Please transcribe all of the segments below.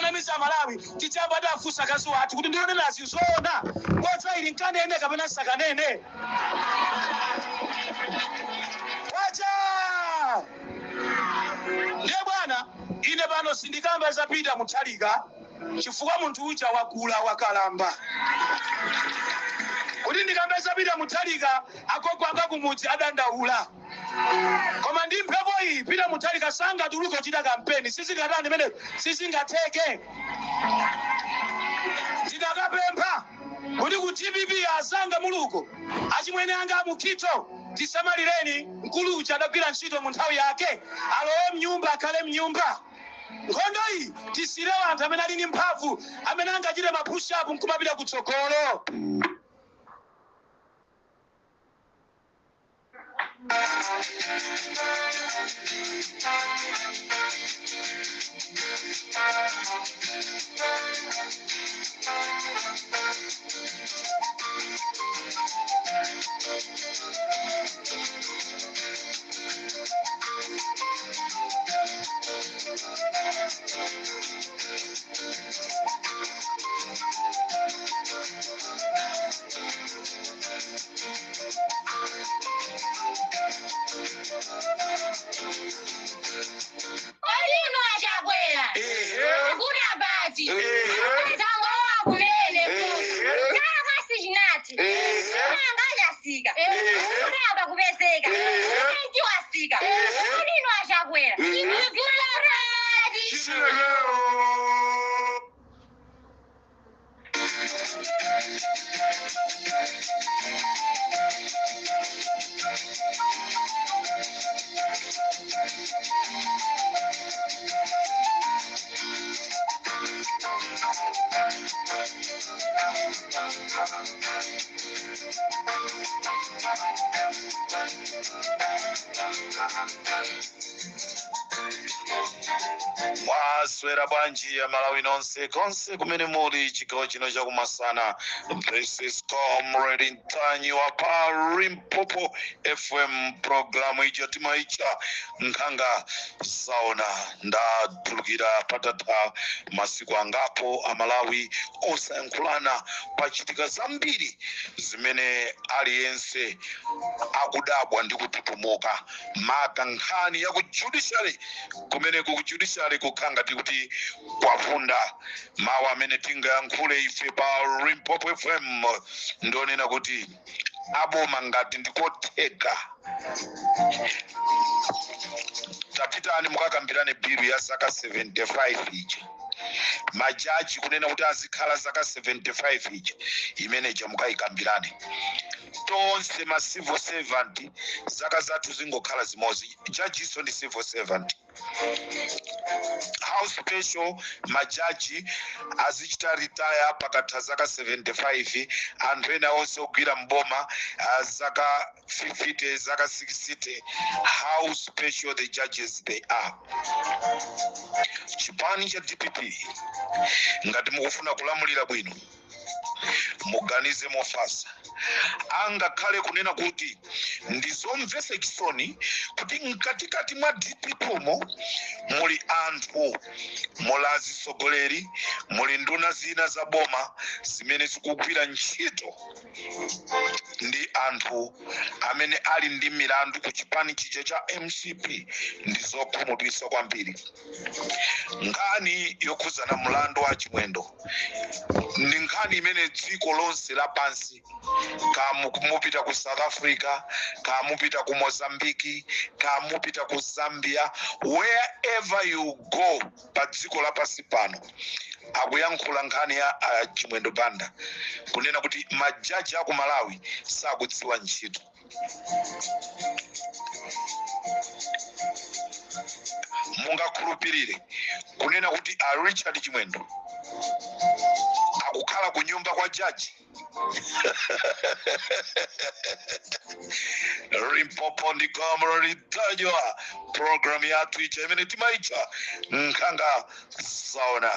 Tisanamize Amalawi, tidzayamba tafunsa akazi wathu kuti ndikunenazi zoona, bodza ili nkanene kapena nsakanene? Kwacha! Ndiye bwana, ine pano sindikamba za Peter Mutharika chifukwa munthu uja wakula, wakalamba. Kuti ndikambe za Peter Mutharika, agogo anga kumudzi adandaula. Koma ndi mphepo iyi, Peter Mutharika sangatuluke kuchita kampeni. Sizingatani mene, sizingatheke. Ndinakapempha kuti ku dpp azanga muluko, achimwene anga amukhito, tisamalireni mkulu uja, adagwira ntchito mu nthawi yake, alowe mnyumba, akhale mnyumba. Nkhondo iyi tisiyire anthu amene ali ndi mphamvu, amene angachite ma push up nkumapita kutsogolo. Kodi inu achakwera kuti abati zangowa kumene chaka sichinathe, chimanga chatsika, kudaba kupezeka, renti watsika. Kodi inu achakwera kuti abati? Mwaswera bwanji Amalawi nonse konse kumene muli chigawo chino chakumasana? This is Comrade Ntanyiwa pa Limpopo FM, programu ija timaitcha Nkhanga Zaona. Ndatulukira patatha masiku angapo Amalawi osayankhulana. Pachitika zambiri zimene aliyense akudabwa ndi kututumuka, maka nkhani ya ku judiciary. Kumeneko ku judiciary kukhala ngati kuti kwavunda. Mawu amene tingayankhule ife pa Limpopo FM ndonena kuti aboma, ngati ndikotheka, tapitani mukakambirane bilu ya zaka 75 ija, majaji kunena kuti azikhala zaka 75 ija, imene ija mukayikambirane. Tonse ma civil servant zaka zathu zingokhala zimodzi. Jajiso ndi civil servant. How special majaji azichita retire pakatha zaka 75, anthu ena onse ogwira mboma zaka 50, zaka 60? How special the judges they are? Chipani cha DPP, ngati mukufuna kulamulira bwino, muganize mofatsa. Angakhale kunena kuti ndizomvetsa chisoni kuti mkatikati mwa DPP mo muli anthu, muli azitsogoleri, muli nduna zina za boma zimene zikugwira ntchito ndi anthu amene ali ndi milandu ku chipani chija cha MCP, ndi zokhumudwitsa kwambiri. Nkhani yokhudzana mlandu wa Chimwendo ndi nkhani imene dziko lonse lapansi, ka mupita ku South Africa, ka mupita ku Mozambique, ka mupita ku Zambia, wherever you go pa dziko lapansi pano, akuyankhula nkhani ya Chimwendo Banda, kunena kuti majaji aku Malawi sakudziwa ntchito. Mungakhulupirire kunena kuti a Richard Chimwendo akukhala ku nyumba kwa jaji? Limpopo ndi Comrade Ntanyiwa, program yathu ija imene timaitcha Nkhanga Zaona.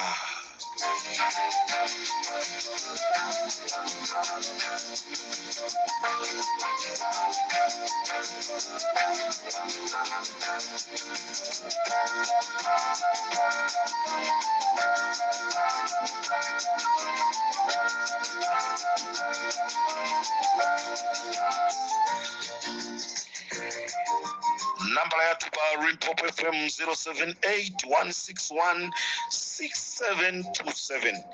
Nambala yathu pa Limpopo FM 0781616727.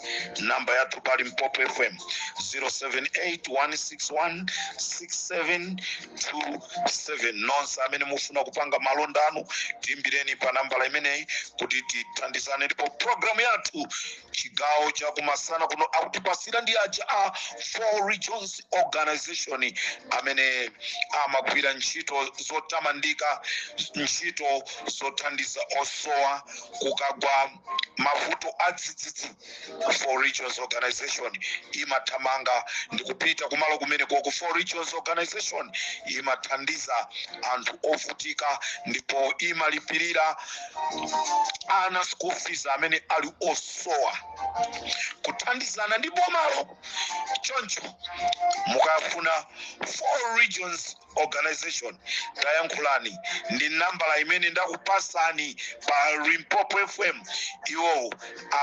Namba yathu pa Limpopo FM 0781616727. Nonse amene mufuna kupanga malonda anu, tiimbireni pa nambala imeneyi kuti tithandizane. Ndipo programu yathu chigawo cha kumasana kuno akutipasira ndi aja a Four Regions Organization, amene amagwira ntchito zotamandika, ntchito zothandiza osowa kukagwa mavuto adzidzidzi. Four Regions Organization imathamanga ndi kupita kumalo kumene koko. Four Regions Organization imathandiza anthu ovutika ndipo imalipirira ana school fees amene ali osowa, kuthandizana ndi bomalo. Choncho mukafuna Four Regions Organization, tayankhulani ndi nambala imene ndakupasani pa Limpopo FM. Iwo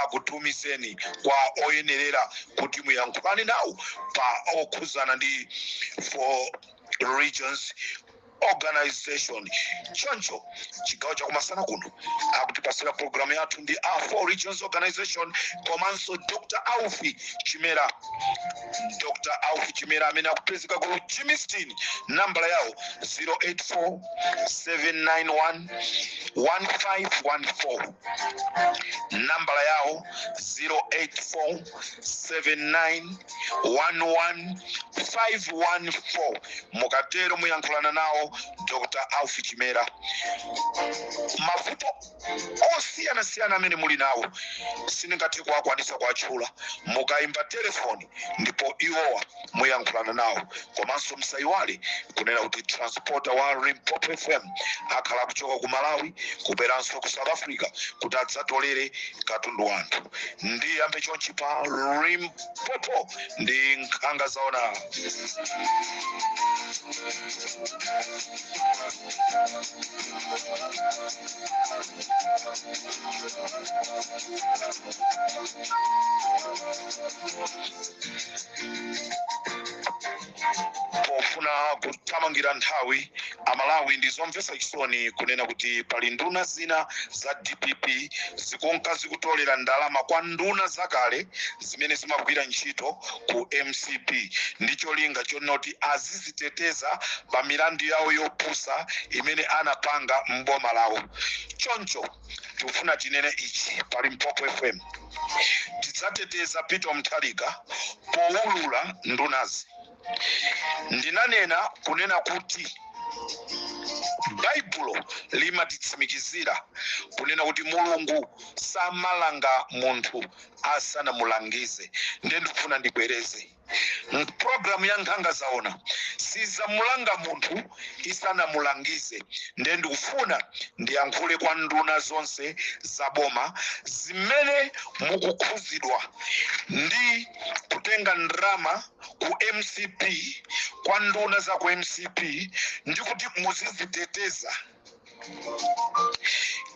akutumizeni kwa oyenerera kuti muyankhulani nawo pa okhuzana ndi Four Regions Organization. Choncho chigawo chakumasana kuno akutipasira programu yathu ndi a Four Regions Organization komanso Dr Alfi Chimera. Dr Alfi Chimera amene akupezeka ku Germiston, nambala yawo 084 791 1514. Nambala yawo 084 79 11514. Mukatero muyankhulana nawo Dr Alfi Chimera. Mavuto osiyanasiyana amene muli nawo sindingathe kuwakwanisa kuwatchula. Mukayimba telefoni ndipo iwowa muyankhulana nawo. Komanso msayiwale kunena kuti transporter wa Limpopo FM akhala kuchoka ku Malawi kuperanso ku South Africa kuti adzatolere katundu wanthu. Ndiyambe chonchi pa Limpopo ndi Nkhanga Zaona. Pofuna kuthamangira nthawi, Amalawi, ndizomvetsa chisoni kunena kuti pali nduna zina za DPP zikunka zikutolera ndalama kwa nduna zakale zimene zimagwira ntchito ku MCP ndi cholinga chonoti aziziteteza pa milandu yawo yopusa imene anapanga mboma lawo. Choncho tikufuna tinene ichi pa Limpopo FM: tidzateteza Peter Mutharika powulula ndunazi. Ndinanena kunena kuti Baibulo limatitsimikizira kunena kuti Mulungu samalanga munthu asanamulangize. Ndiye ndikufuna ndibwereze: programu ya Nkhanga Zaona sizamulanga munthu isanamulangize. Ndiye ndikufuna ndiyankhule kwa nduna zonse za boma zimene mukukhuzidwa ndi kutenga ndrama ku MCP, kwa nduna za ku MCP, ndi kuti muziziteteza.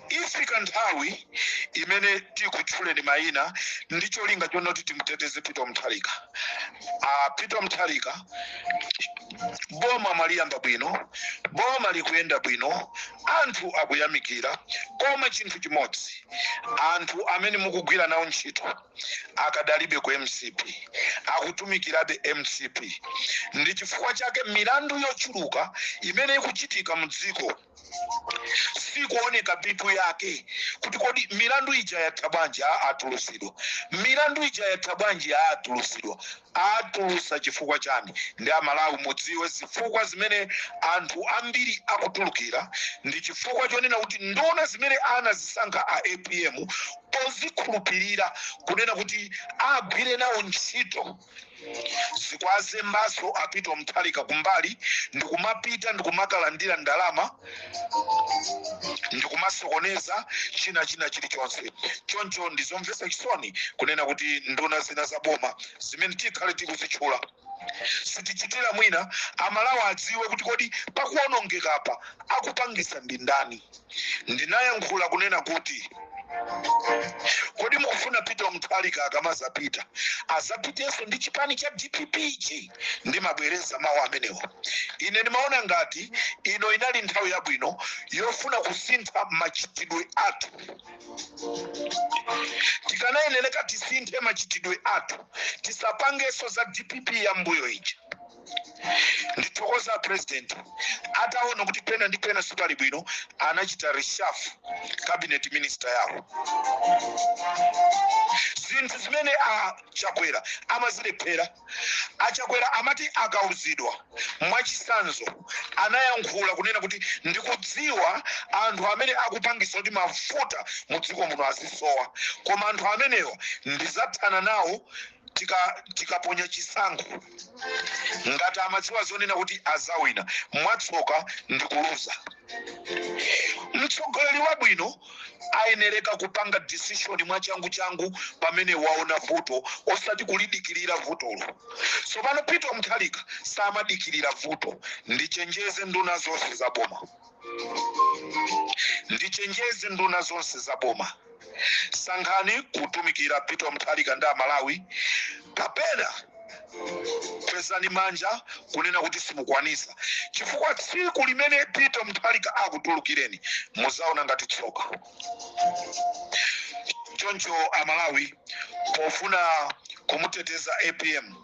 Ifika nthawi imene tikutchuleni mayina ndi cholinga chonoti timuteteze Peter Mutharika. Peter Mutharika, boma mwaliyamba bwino, boma likuyenda bwino, anthu akuyamikira. Koma chinthu chimodzi, anthu amene mukugwira nawo ntchito akadalibe ku MCP, akutumikirabe MCP. Ndi chifukwa chake milandu yochuluka imene ikuchitika mu dziko sikuoneka mitu yake, kuti kodi milandu ija yatha bwanji? A atulusidwa. Milandu ija yatha bwanji? A atulusidwa. Atulusa chifukwa chani? Ndi Amalawi mudziwe zifukwa zimene anthu ambiri akutulukira ndi chifukwa chonena kuti nduna zimene anazisankha a APM pozikhulupirira kunena kuti agwire nawo ntchito, zikwazembaso a Peter Mutharika kumbali ndikumapita ndikumakalandira ndalama ndikumasokoneza china china chilichonse. Choncho ndizomvetsa chisoni kunena kuti nduna zina za boma zimene tikhale tikuzitchula, sitichitira mwina, Amalawi adziwe kuti kodi pakuonongekapa akupangisa ndi ndani. Ndinayankhula kunena kuti Kodi mukufuna Peter Mutharika akamazapita azapitenso ndi chipani cha DPP ichi? Ndimabwereza mawu amenewa. Ine ndimaona ngati ino inali nthawi yabwino yofuna kusintha machitidwe athu. Tikanayenereka tisinthe machitidwe athu, tisapangenso za DPP ya mbuyo ija. Ndithokoza President, ataona kuti pena ndi pena sipali bwino, anachita reshuffle cabinet minister yawo. Zinthu zimene a Chakwera amazilephera, aChakwera amati akauzidwa, mwachisanzo anayankhula kunena kuti ndikudziwa anthu amene akupangisa kuti mafuta mu dziko muno azisowa, koma anthu amenewa ndizathana nawo tikaponya chisankho. Ngati amadziwa zonena kuti azawina, mwatsoka ndikuluza. Mtsogoleri wabwino ayenereka kupanga decision mwachangu changu pamene waona vuto, osati kulidikirira vutolo. Tsopano Peter Mutharika samadikirira vuto. Ndichenjeze nduna zonse za boma, ndichenjeze nduna zonse za boma: sankhani kutumikira Peter Mutharika ndi Amalawi, kapena kwezani manja kunena kuti simukwanisa, chifukwa tsiku limene Peter Mutharika akutulukireni muzaona ngati tsoka. Choncho Amalawi, pofuna kumuteteza APM,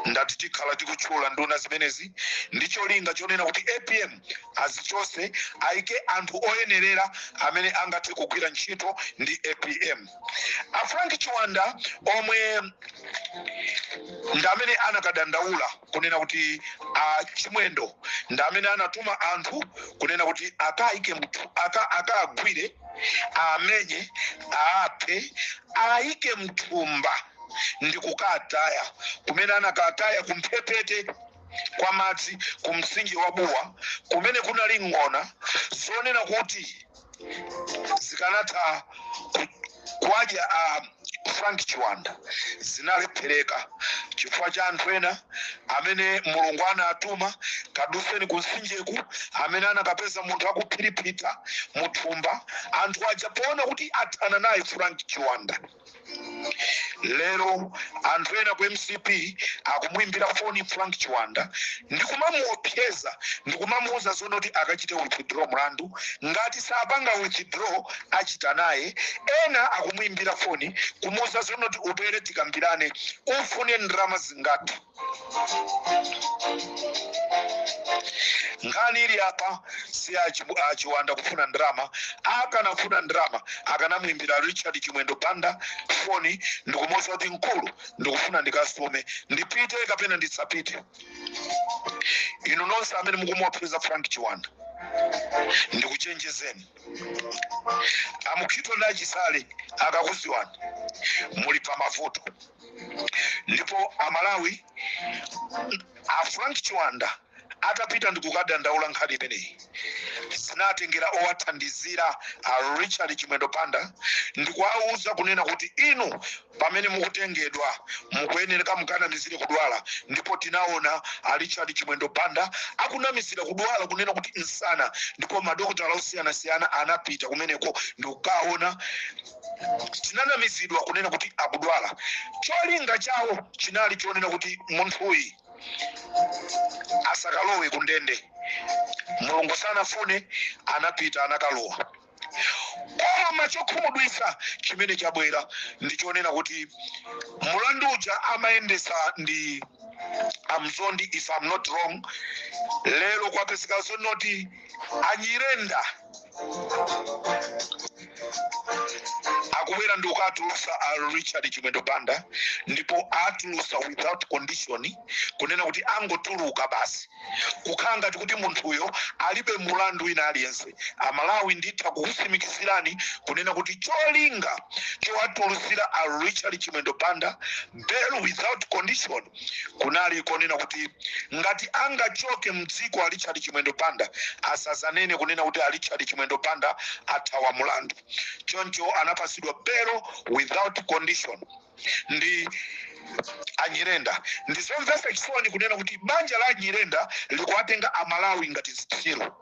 ndati tikhala tikutchula nduna zimenezi ndi cholinga chonena kuti APM azichose, ayike anthu oyenerera amene angathe kugwira ntchito ndi APM. A Frank Chiwanda, omwe ndi amene anakadandaula kunena kuti a Chimwendo ndi amene anatuma anthu kunena kuti akayike mthu akagwire, amenye, aaphe, ayike mthumba ndi kukataya kumene anakataya, kumphepete kwa madzi, ku mtsinje wa Buwa, kumene kunali ng'ona zonena kuti zikanatha kwadya a Frank Chiwanda. Zinalephereka chifukwa cha anthu ena amene Mulungu anatuma kaduseni ku mtsinjeku, amene anakapeza munthu akuphiriphita muthumba. Anthu aja poona kuti athana naye Frank Chiwanda, lero anthu ena ku MCP akumwimbira foni Frank Chiwanda ndikumamuopseza, ndikumamuuza zonoti akachite withdraw mlandu. Ngati sapanga withdraw, achita naye. Ena akumwimbira foni kumuuza zonoti ubwere tikambirane, ufune ndalama zingati? Nkhani ili apa si aChiwanda kufuna ndalama. Akanafuna ndalama, akanamwimbira Richard Chimwendo Banda foni ndikumuwuza kuti mkulu, ndikufuna ndikasume, ndipite kapena ndisapite? Inu nonse amene mukumuopseza Frank Chiwanda, ndikuchenjezeni, aMukhito ndi aChisale akakuziwani, muli pa mavuto. Ndipo Amalawi, a Frank Chiwanda atapita ndikukadandaula nkhani imeneyi, zinatengera owathandizira a Richard Chimwendo Banda ndikuwauza kunena kuti inu pamene mukutengedwa mukuyenereka mukanamizire kudwala. Ndipo tinaona a Richard Chimwendo Banda akunamizira kudwala, kunena kuti msana, ndipo madokotala osiyanasiyana anapita kumeneko ndikukaona. Tinanamizidwa kunena kuti akudwala. Cholinga chawo chinali chonena kuti munthuyi asakalowe kundende. Mulungu sanafune, anapita anakalowa. Koma chokhumudwitsa chimene chabwera ndi chonena kuti mulandu uja amayendesa ndi aMzondi, if I'm not wrong. Lero kwapezeka zonoti aNyirenda akubwera ndi kukatulusa a Richard Chimwendo Banda, ndipo atulusa without condition, kunena kuti angotuluka basi, kukhala ngati kuti munthuyo alibe mulandu wina aliyense. Amalawi, nditha kukutsimikizirani kunena kuti cholinga chowatulusira a Richard Chimwendo Banda bail without condition kunali konena kuti ngati angachoke mdziko a Richard Chimwendo Banda, asazanene kunena kuti a Richard Chimwendo Banda athawa mulandu. Choncho anapasidwa bail without condition. Ndi Anyirenda, ndizomvetsa chisoni kunena kuti banja la Anyirenda likuwatenga Amalawi ngati zitsiru.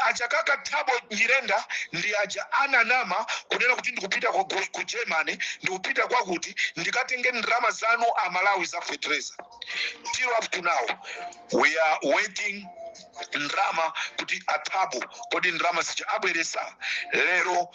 Achakaka Thabo Nyirenda ndi aja ananama kunena kuti ndikupita ku Germany, ndikupita kwakuti ndikatenge ndalama zanu Amalawi za fertilizer. Till up to now we are waiting ndrama kuti aThabo, kodi ndrama zija abweresa? Lero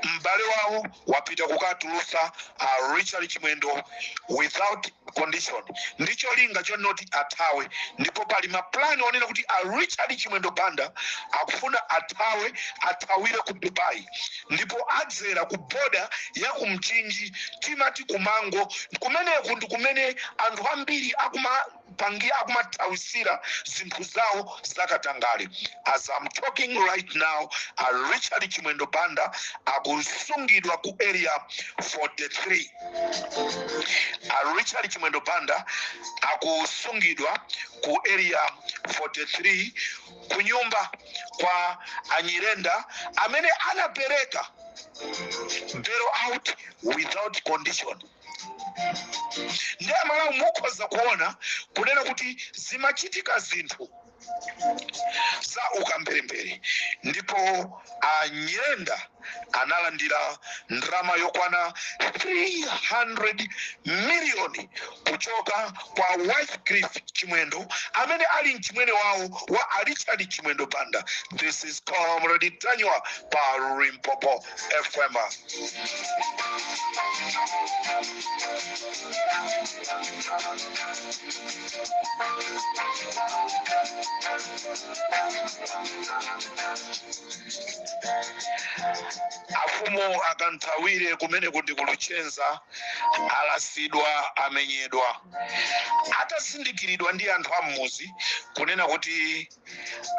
m'bale wawo wapita kukatulusa a Richard Chimwendo without condition, ndi cholinga chonoti athawe. Ndipo pali maplani onena kuti a Richard Chimwendo Banda akufuna athawe, athawire ku Dubai, ndipo adzera ku boda ya ku Mchinji, timati kumango. Kumeneku ndi kumene anthu ambiri akumapangira, akumathawisira zinthu zawo zakatangale. As I'm talking right now, a Richard Chimwendo Banda akusungidwa ku Area 43. A Richard Chimwendo Banda akusungidwa ku Area 43, kunyumba kwa Anyirenda amene anapereka bail out without condition. Ndi Amalawi mukhoza kuona kunena kuti zimachitika zinthu za ukamberembere, ndipo Anyirenda analandira ndrama yokwana 300 miliyoni kuchoka kwa Wycliffe Chimwendo amene ali mchimwene wawo wa a Richard Chimwendo Banda. This is Comrade Ntanyiwa pa Limpopo FM. Afumu akanthawire kumene kuti kuluchenza alasidwa, amenyedwa atasindikiridwa ndi anthu ammuzi kunena kuti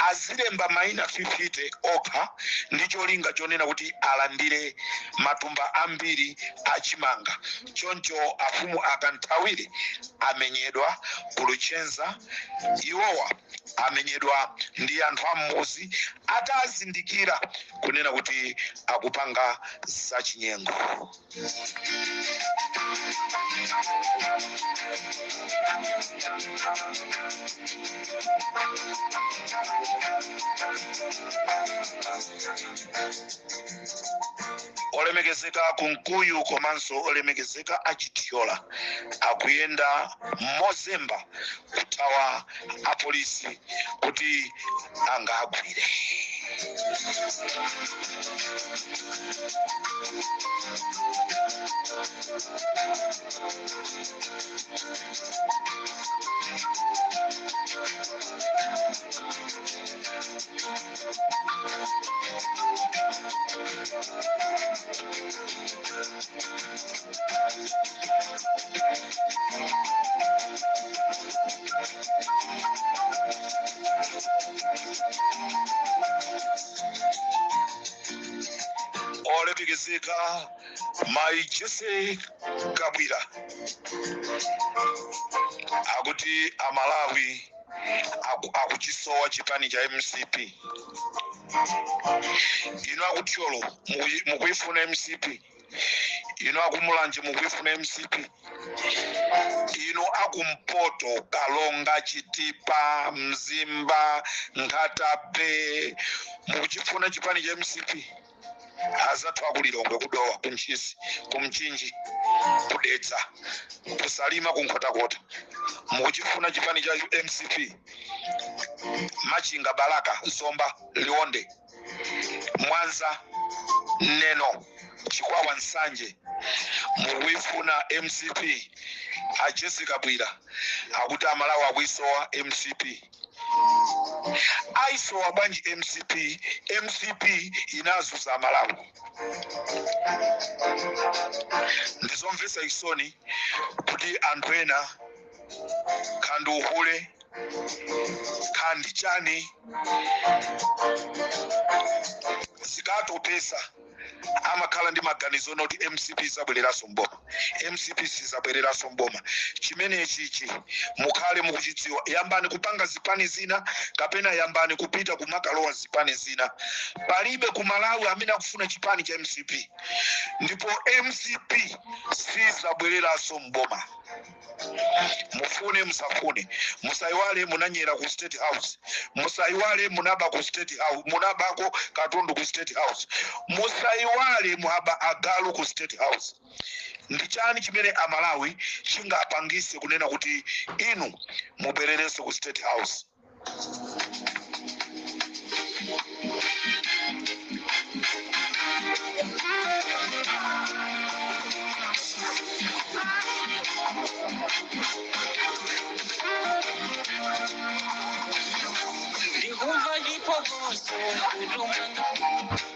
azilemba mayina 50 okha ndi cholinga chonena kuti alandire matumba ambiri achimanga. Choncho afumu akanthawire amenyedwa kuluchenza. Iwowa amenyedwa ndi anthu ammuzi atazindikira kunena kuti akupanga zachinyengo. Olemekezeka Kunkuyu komanso olemekezeka Achithyola akuyenda mozemba kuthawa apolisi kuti angagwire. Olemekezeka Mai Jesse Kabwira akuti Amalawi akuchisowa chipani cha MCP. Inu akuthyolo mukuifuna MCP? Inu akumulanje mukuifuna MCP? Inu akumpoto, Kalonga, Chitipa, Mzimba, Nkhata Bay, mukuchifuna chipani cha MCP? Azathu akulilongwe, kudowa, kuntchisi, kumchinji, kudetsa, kusalima, kunkhotakota, mukuchifuna chipani cha MCP? Machinga, Balaka, Zomba, Liwonde, Mwanza, Neno, Chikwawa, Nsanje, mukuifuna MCP? A Jessica Kabwira akuti Amalawi akuisowa MCP. Aisowa bwanji MCP? MCP inazuza Amalawi. Ndizomvetsa chisoni kuti anthu ena khandi uhule, khandi chani, zikatopesa amakhala ndi maganizo noti MCP zabwereranso mboma. MCP sizabwereranso mboma. Chimenechichi mukhale mukuchidziwa. Yambani kupanga zipani zina kapena yambani kupita kumakalowa zipani zina. Palibe ku Malawi amene akufuna chipani cha MCP, ndipo MCP sizabwereranso mboma, mufune musafune. Musayiwale munanyera ku State House, musayiwale munaba ku State House, munabako katundu ku State House, musayiwale mwaba agalu ku State House. Ndi chani chimene Amalawi chingapangise kunena kuti inu mubwererenso ku State House? Ndikumva chiphokoso kutumanga,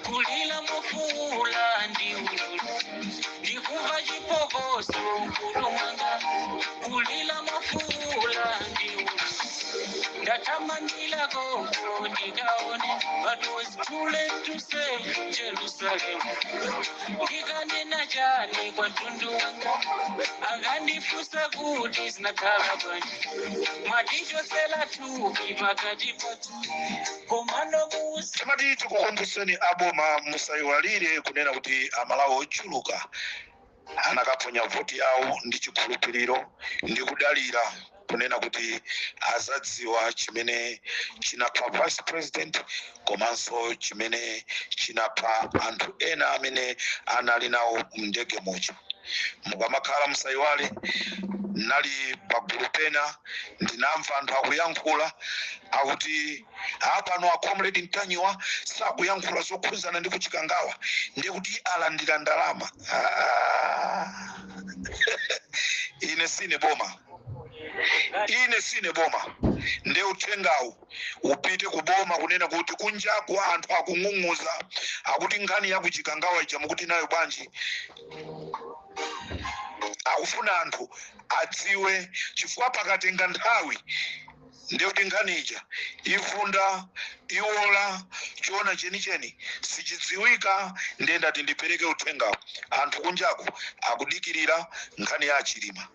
kulila mofuula ndi ululu. Ndikumva chiphokoso kutumanga, kulila mofuula ndi ululu. Ndathamangira koko ndikaone, but was too late to save Jerusalem. Ndikanena chani kwa mtundu wanga akandifunsa kuti zinakhala bwanji? Mwatichotsera thupi pakati pathu, komano musi Timati tikukumbuseni aboma, musayiwalire kunena kuti Amalawi ochuluka anakaponya voti yawo ndi chikhulupiriro ndi kudalira kunena kuti azadziwa chimene chinapha Vice President komanso chimene chinapha anthu ena amene anali nawo mndege muja. Mukamakhala, musayiwale nali pagulu pena ndinamva anthu akuyankhula akuti apano a Comrade Ntanyiwa sakuyankhula zokhuzana ndi kuchikangawa, ndiye kuti alandira ndalama. Ah. Ine sine boma, ine sine boma. Ndiye uthengawu upite kuboma kunena kuti kunjaku anthu akung'ung'uza akuti nkhani ya kuchikangawa ija mukuti nayo bwanji? Akufuna anthu adziwe, chifukwa pakatenga nthawi ndiye kuti nkhani ija ivunda, iwola, chiona chenicheni sichidziwika. Ndiye ndati ndipereke uthengawo, anthu kunjaku akudikirira nkhani ya Achilima.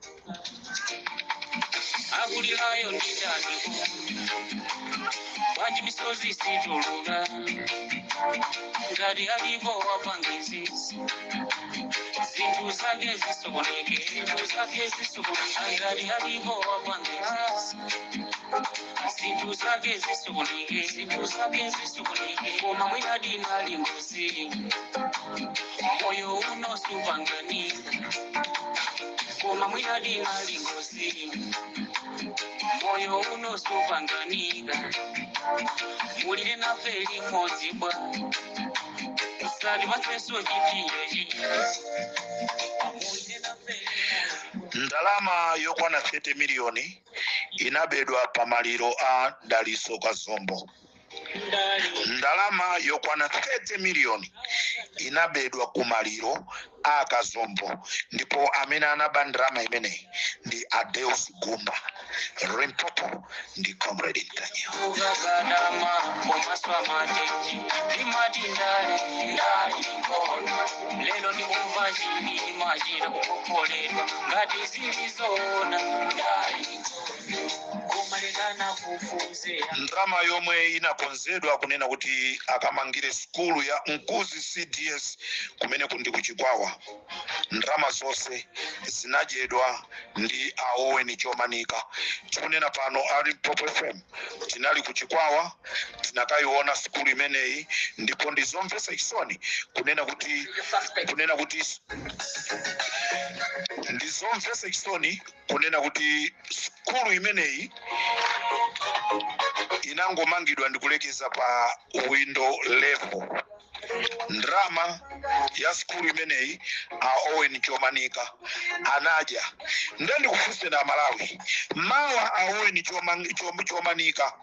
Akulirayo ndindani? Bwanji misozi situluka? Ngati alipo wapangizi, zinthu zake zisokoneke, zinthu zake zisokoneke. Ngati alipo wapangizi, zinthu zake zisokoneke, zinthu zake zisokoneke. Koma mwina dinali ngozi, moyo uno supanganika. Koma mwina dinali ngozi, moyo uno supanganika. Mulire nafe limodzi bwa, usatipatsenso chipinjo. Mulire nafe limodzi. Ndalama yokwana 30 miliyoni inabedwa pa maliro a Daliso Kazombo. Ndalama yokwana 30 miliyoni inabedwa ku maliro a Kazombo, ndipo amene anaba ndalama imeneyi ndi Adeus Gumba. Limpopo ndi Comrade Ntanyiwa. Kukagadama komaswa mateji, ndimati ndale, ndale nkhondo. Lero ndikumva chilima chita kukhokholedwa. Ngati zilizoona, ndale nkhondo, koma lekana kufunzera. Ndalama yomwe inakonzedwa kunena kuti akamangire sukulu ya Mkuzi CDS kumene kundi kuchikwawa, ndalama zonse zinadyedwa ndi a Owen Chomanika. Tikunena pano a Limpopo FM tinali kuchikwawa, tinakayiona sukulu imeneyi, ndipo ndizomvetsa chisoni kunena kuti ndizomvetsa chisoni kunena kuti sukulu imeneyi inangomangidwa ndikulekeza pa window level. Ndalama ya sukulu imeneyi a Owen Chomanika anadya. Nde ndikufunseni Amalawi, mawa a Owen Chomanika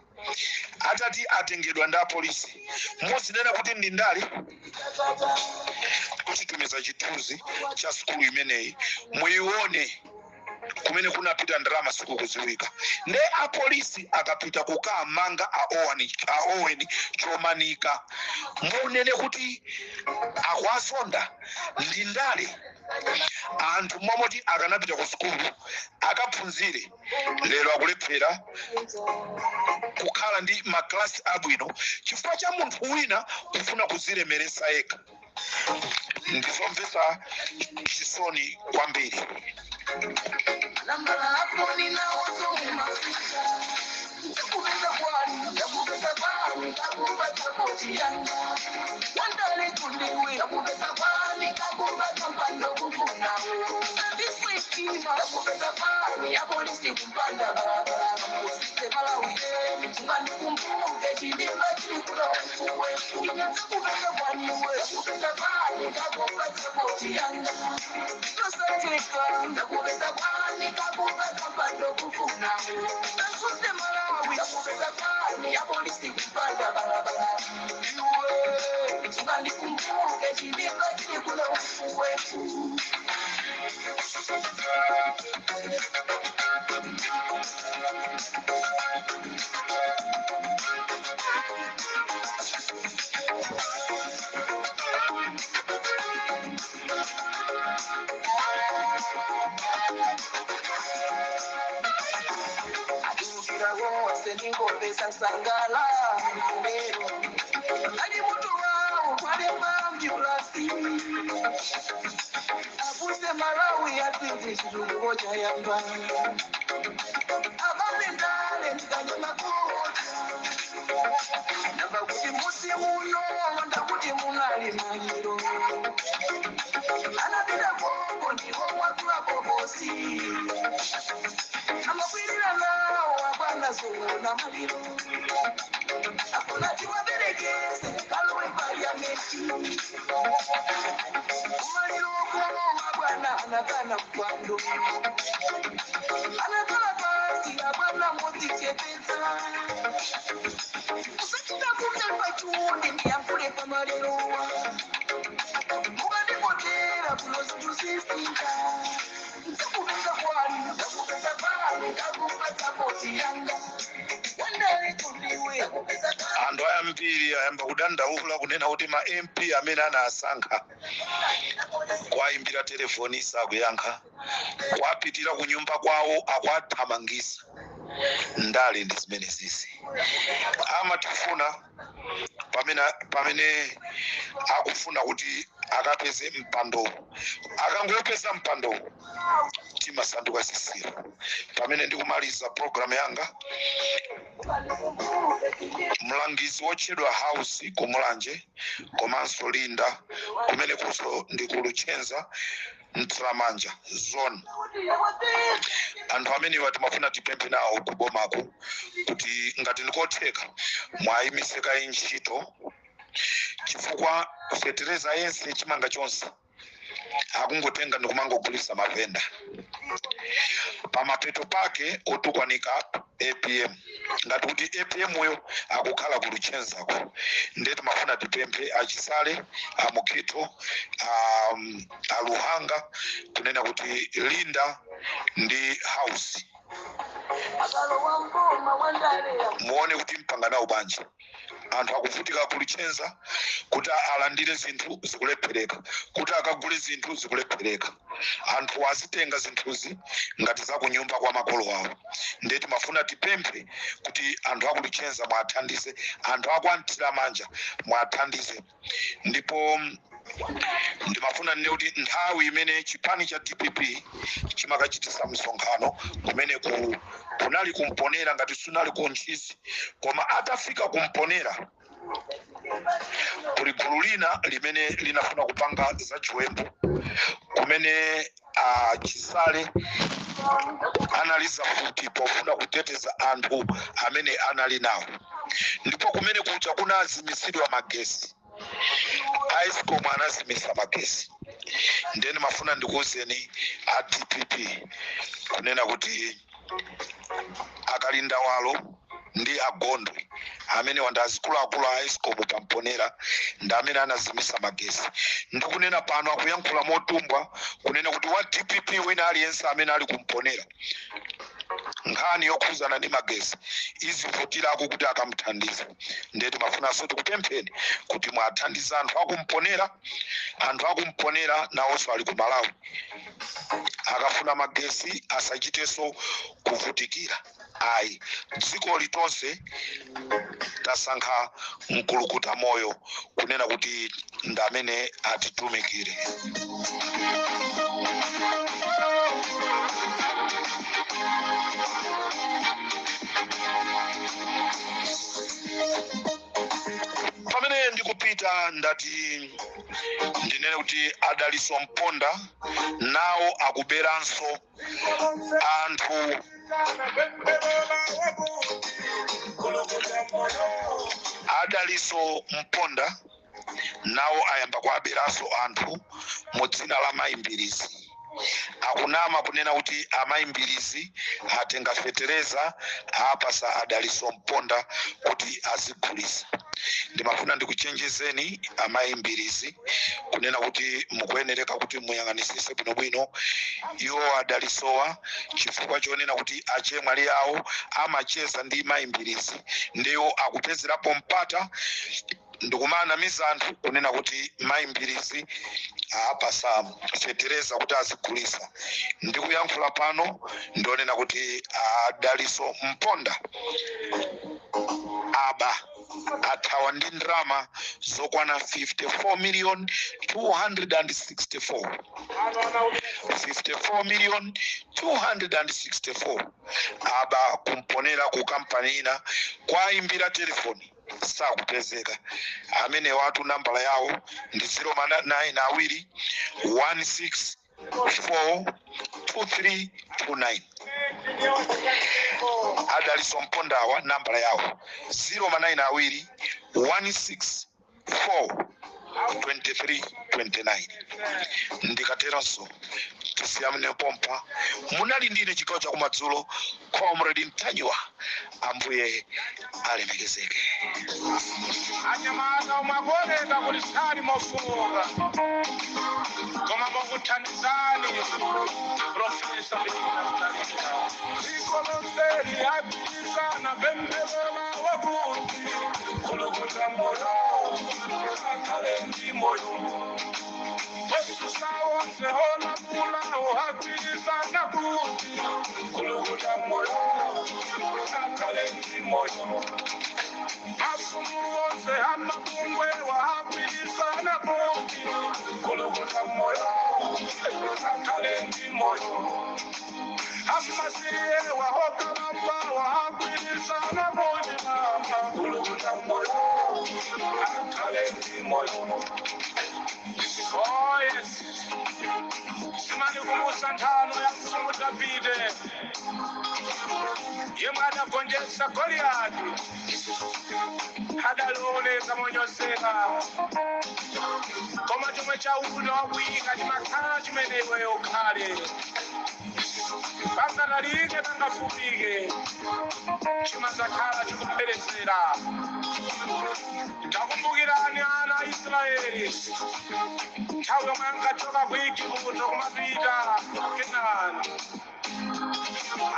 atati atengedwa ndi apolisi, muzinena kuti ndi ndale? Kuchitumiza chithunzi cha sukulu imeneyi muione. Kumene kunapita ndalama sikukudziwika. Nde apolisi akapita kukamanga a Owen Chomanika, munene kuti akwazonda ndi ndale? Anthu momoti akanapita ku sukulu akaphunzire, lero akulephera kukhala ndi maklasi abwino chifukwa cha munthu wina kufuna kuzilemeresa yekha. Ndizomvetsa chisoni kwambiri. Nambala hapo ninawazo mafika ndakupeza kwani, ndakupeza kwani, kakupata koti yanga wandale tundiwe, ndakupeza kwani, kakupata mpando kufunawe ndiswitima, ndakupeza kwani, apolisi kumpanda barabara usise malauye ungandikumbuke chidimba chikulofuwe ndakupeza kwaniwe, ndakupeza kwani, kakupata koti yanga tosatika, ndakupeza kwani, kakupata mpando kufuna tasuse Malawi, ndakupeza kwani, apolisi kumpanda barabara iwe ungandikumbuke chidimba chikulofuwe. Atukira wose ningopesa sangala lero ali mutu wawo kwalemba ambulansi abuse Malawi atindi chitukuko chayamba abamendale ndikanyamakoota ndamba kuti musi muno ndakuti munali maliro anapita koko ndiwo mwakula bokosi amakwirira nawo abwana zoona maliro akuna tiwaberekese kalowe paliamenti kumaliro kuoma bwana anakana mpando anakala pasi abwana mozichepetsa usachita kumbe pachiundi ndiyankhule pamalirowa mukandipotera kuno zinthu zisinga ndakupeza kwani, ndakupeza kwani, kakupata koti yanga wandale tundiwe, ndakupeza kwani. Anthu ayambiri ayamba kudandaula kunena kuti ma MP amene anasankha kwayimbira telefoni sakuyankha, kwapitira ku nyumba kwawo akwathamangisa. Ndale ndi zimene zizi amatifuna pamene akufuna kuti akapeze mpando. Akangopeza mpando timasanduka zisiru. Pamene ndikumaliza program yanga, mlangizi wotchedwa House kumulanje komanso Linda kumene kuso ndi ku Luchenza Mtramanja zone, anthu amenewa timafuna tipemphe nawo kubomako kuti ngati ndikotheka mwayimise kayi ntchito, chifukwa fetereza yense, chimanga chonse akungotenga ndikumangogulisa mavenda. Pamapeto pake otukwanika APM, ngati kuti APM uyo akukhala ku Luchenzako. Ndiye timafuna tipemphe achisale amukhito aluhanga kunena kuti Linda ndi House Akalowa mboma wandale muone kuti mpanga nawo bwanji. Anthu akuvutika kulichenza kuti alandire zinthu zikulephereka, kuti akagule zinthu zikulephereka. Anthu azitenga zinthuzi ngati za kunyumba kwa makolo awo. Ndiye timafuna tipemphe kuti anthu akulichenza mwathandize, anthu akuanthira manja mwathandize. Ndipo ndimafuna nne kuti nthawi imene chipani cha DPP chimakachitisa msonkhano kumene kunali kumponera ngati sunali ku Ntchisi, koma atafika kumponera kuli gulu lina limene linafuna kupanga zachiwembu kumene chisale analiza kuti pofuna kuteteza anthu amene anali nawo, ndipo kumene kuja kunazimisidwa magesi, Escom anazimisa magesi. Ndeni mafuna ndikuwuzeni a DPP kunena kuti akalinda walo ndi agondwe amene wanda azikuluakulu a Escom pamponera ndi amene anazimisa magesi. Ndikunena pano akuyankhula motumbwa kunena kuti wa DPP wina aliyense amene ali kumponera Nkhani yokhuzana ndi magesi izivutirako kuti akamuthandize. Ndiye timafunanso tikupempheni kuti mwathandiza anthu akumponera. Anthu akumponera nawonso ali ku Malawi, akafuna magesi asachitenso kuvutikira ayi. Dziko litonse tasankha Mkulukuta Moyo kunena kuti ndi amene atitumikire. Pamene ndikupita, ndati ndinene kuti Adaliso Mponda nawo akuberanso anthu. Adaliso Mponda nawo ayamba kuaberanso anthu mu dzina la Mayimbirizi. Akunama kunena kuti Amayimbirizi atenga fetereza apasa Adaliso Mponda kuti azigulisa. Ndimafuna ndikuchenjezeni Amayimbirizi kunena kuti mukuyenereka kuti muyang'anisise bwinobwino iwo Adalisowa, chifukwa chonena kuti achemwali awo amacheza ndi Mayimbirizi, ndiwo akupezerapo mpata ndikumanamiza anthu kunena kuti Mayimbirizi apasa fetereza kuti azigulisa. Ndikuyankhula pano ndionena kuti Adaliso Mponda aba, athawa ndi ndalama zokwana 54 million 264, 54 million 264 aba kumponera ku kampani ina. Kwayimbira telefoni sakupezeka. Amene watu nambala yawo ndi 09 awiri 16 4 2329. Adaliso Mpondawa nambala yawo 09 awiri 16 4 23 29. Ndikateronso tisiyamne pompa. Munali ndine chigawo chakumadzulo, Comrade Mtanyiwa. Ambuye alemekezeke. Anyamata omwe akuoneka kuti sali mofuka, koma mokuthandizani Profesa dziko lonseli agwirizana pemphero lawo kuti Kulukuta Moyo akhale ndi moyo. Osusa onse olamulawo agwirizana kuti Kulukuta Moyo akhale ndi moyo. Mafumu onse amabungwe wagwirizana kuti Kulukuta Moyo akhale ndi moyo. Amasiye wahokalamba wagwirizana kuti mama Kulukuta Moyo akhale ndi moyo. Oh yes, simanikumbutsa nthano ya Mfumu Davide yemwe adagonjetsa Goliyati. Adalioneka monyozeka, koma chomwe Chauta wakuyika chimakhala chimene iweyo ukhale. Pangatalike, pangafupike, chimadzakhala chikupherezera. Takumbukirani ana a Israeli nthawi yomwe ankachoka ku Igupto kumapita Kenani,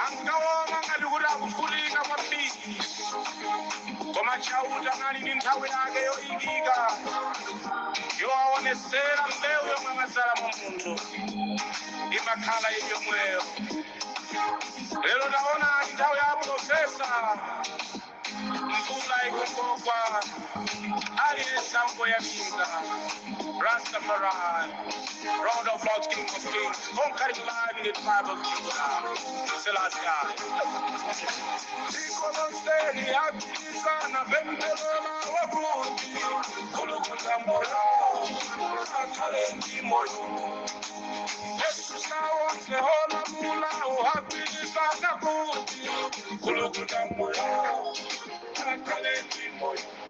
ankaona ngati kuti akuvutika kwambiri, koma Chauta anali ndi nthawi yake yoyikika yowaonesera mbewu yomwe amadzala mu munthu imakhala ili yomweyo. Lero taonani nthawi ya profesa, mvula ikungogwa, aliyense angoyamika. Rastafari, Lord of Lords, King of Kings, conquering lion in the tribe of Judah, Selassie. Dziko lonseli agwirizana pemphero lawo kuti Kulukuta Moyo akhale ndi moyo. Osusa onse olamulawo agwirizana kuti Kulukuta Moyo akhale ndi moyo.